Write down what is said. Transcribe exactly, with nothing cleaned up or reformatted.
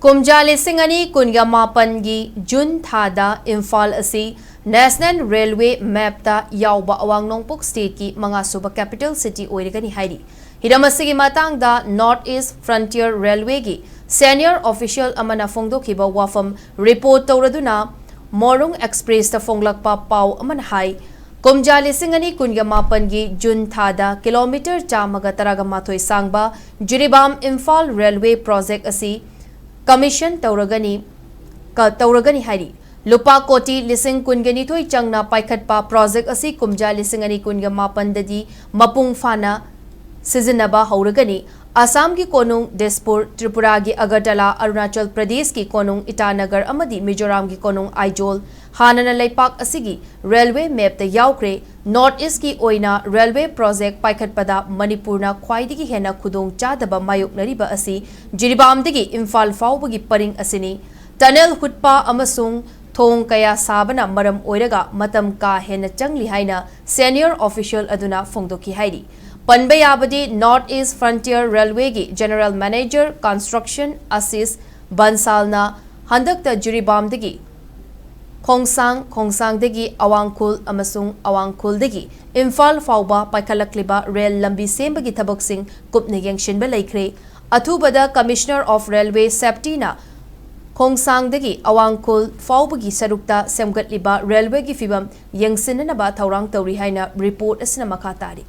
ꯀꯨꯝꯖꯥ ꯂꯤꯁꯤꯡ ꯑꯅꯤ ꯀꯨꯟꯒ ꯃꯥꯄꯟꯒꯤ ꯖꯨꯟ ꯊꯥꯗ ꯏꯝꯐꯥꯜ ꯑꯁꯤ National Railway mapꯇ ꯌꯥꯎꯕ ꯑꯋꯥꯡ ꯅꯣꯡꯄꯣꯛ stateꯀꯤ ꯃꯉꯥꯁꯨꯕ capital city ꯑꯣꯏꯔꯒꯅꯤ ꯍꯥꯏꯔꯤ꯫ ꯍꯤꯔꯝ ꯑꯁꯤꯒꯤ ꯃꯇꯥꯡꯗ North East Frontier Railwayꯒꯤ senior official ꯑꯃꯅ ꯐꯣꯡꯗꯣꯛꯈꯤꯕ ꯋꯥꯐꯝ report ꯇꯧꯔꯗꯨꯅ ꯃꯣꯔꯨꯡ Expressꯇ ꯐꯣꯡꯂꯛꯄ ꯄꯥꯎ ꯑꯃꯅ ꯍꯥꯏ, ꯀꯨꯝꯖꯥ ꯂꯤꯁꯤꯡ ꯑꯅꯤ ꯀꯨꯟꯒ ꯃꯥꯄꯟꯒꯤ ꯖꯨꯟ ꯊꯥꯗ ꯀꯤꯂꯣꯃꯤꯇꯔ ꯆꯥꯝꯃꯒ ꯇꯔꯥꯒ ꯃꯥꯊꯣꯏ ꯁꯥꯡꯕ ꯖꯤꯔꯤꯕꯥꯝ ꯏꯝꯐꯥꯜ railway project ꯑꯁꯤ commission ꯇꯧꯔꯒꯅꯤ, ꯀ-, ꯇꯧꯔꯒꯅꯤ ꯍꯥꯏꯔꯤ꯫ ꯂꯨꯄꯥ ꯀꯣꯇꯤ ꯂꯤꯁꯤꯡ ꯀꯨꯟꯒ ꯅꯤꯊꯣꯏ ꯆꯪꯅ ꯄꯥꯏꯈꯠꯄ project ꯑꯁꯤ ꯀꯨꯝꯖꯥ ꯂꯤꯁꯤꯡ ꯑꯅꯤ ꯀꯨꯟꯒ ꯃꯥꯄꯟꯗꯗꯤ ꯃꯄꯨꯡ ꯐꯥꯅ ꯁꯤꯖꯤꯟꯅꯕ ꯍꯧꯔꯒꯅꯤ꯫ ꯑꯁꯥꯝꯒꯤ ꯀꯣꯅꯨꯡ ꯗꯤꯁꯄꯨꯔ, ꯇ꯭ꯔꯤꯄꯨꯔꯥꯒꯤ ꯑꯒꯔꯇꯂꯥ, ꯑꯔꯨꯅꯥꯆꯜ ꯄ꯭ꯔꯗꯦꯁꯀꯤ ꯀꯣꯅꯨꯡ ꯏꯇꯥꯅꯒꯔ ꯑꯃꯗꯤ ꯃꯤꯖꯣꯔꯥꯝꯒꯤ ꯀꯣꯅꯨꯡ ꯑꯥꯏꯖꯣꯜ, ꯍꯥꯟꯅꯅ ꯂꯩꯄꯥꯛ ꯑꯁꯤꯒꯤ railway mapꯇ ꯌꯥꯎꯈ꯭ꯔꯦ꯫ North Eastꯀꯤ ꯑꯣꯏꯅ railway project ꯄꯥꯏꯈꯠꯄꯗ ꯃꯅꯤꯄꯨꯔꯅ ꯈ꯭ꯋꯥꯏꯗꯒꯤ ꯍꯦꯟꯅ ꯈꯨꯗꯣꯡ ꯆꯥꯗꯕ ꯃꯥꯌꯣꯛꯅꯔꯤꯕ ꯑꯁꯤ ꯖꯤꯔꯤꯕꯥꯝꯗꯒꯤ ꯏꯝꯐꯥꯜ ꯐꯥꯎꯕꯒꯤ ꯄꯔꯤꯡ ꯑꯁꯤꯅꯤ꯫ Tunnel ꯍꯨꯠꯄ ꯑꯃꯁꯨꯡ ꯊꯣꯡ ꯀꯌꯥ ꯁꯥꯕꯅ ꯃꯔꯝ ꯑꯣꯏꯔꯒ ꯃꯇꯝ ꯀꯥ ꯍꯦꯟꯅ ꯆꯪꯂꯤ ꯍꯥꯏꯅ senior official ꯑꯗꯨꯅ ꯐꯣꯡꯗꯣꯛꯈꯤ ꯍꯥꯏꯔꯤ꯫ ꯄꯟꯕ ꯌꯥꯕꯗꯤ, North East Frontier Railwayꯒꯤ General Manager Construction ꯑꯁꯤꯁ ꯕꯟꯁꯥꯜꯅ ꯍꯟꯗꯛꯇ ꯖꯤꯔꯤꯕꯥꯝꯗꯒꯤ ꯈꯣꯡꯁꯥꯡ, ꯈꯣꯡꯁꯥꯡꯗꯒꯤ ꯑꯋꯥꯡꯈꯨꯜ ꯑꯃꯁꯨꯡ ꯑꯋꯥꯡꯈꯨꯜꯗꯒꯤ ꯏꯝꯐꯥꯜ ꯐꯥꯎꯕ ꯄꯥꯏꯈꯠꯂꯛꯂꯤꯕ rail ꯂꯝꯕꯤ ꯁꯦꯝꯕꯒꯤ ꯊꯕꯛꯁꯤꯡ ꯀꯨꯞꯅ ꯌꯦꯡꯁꯤꯟꯕ ꯂꯩꯈ꯭ꯔꯦ꯫ ꯑꯊꯨꯕꯗ Commissioner of Railway Safetyꯅ ꯈꯣꯡꯁꯥꯡꯗꯒꯤ ꯑꯋꯥꯡꯈꯨꯜ ꯐꯥꯎꯕꯒꯤ ꯁꯔꯨꯛꯇ ꯁꯦꯝꯒꯠꯂꯤꯕ railwayꯒꯤ ꯐꯤꯕꯝ ꯌꯦꯡꯁꯤꯟꯅꯅꯕ ꯊꯧꯔꯥꯡ ꯇꯧꯔꯤ ꯍꯥꯏꯅ report ꯑꯁꯤꯅ ꯃꯈꯥ ꯇꯥꯔꯤ꯫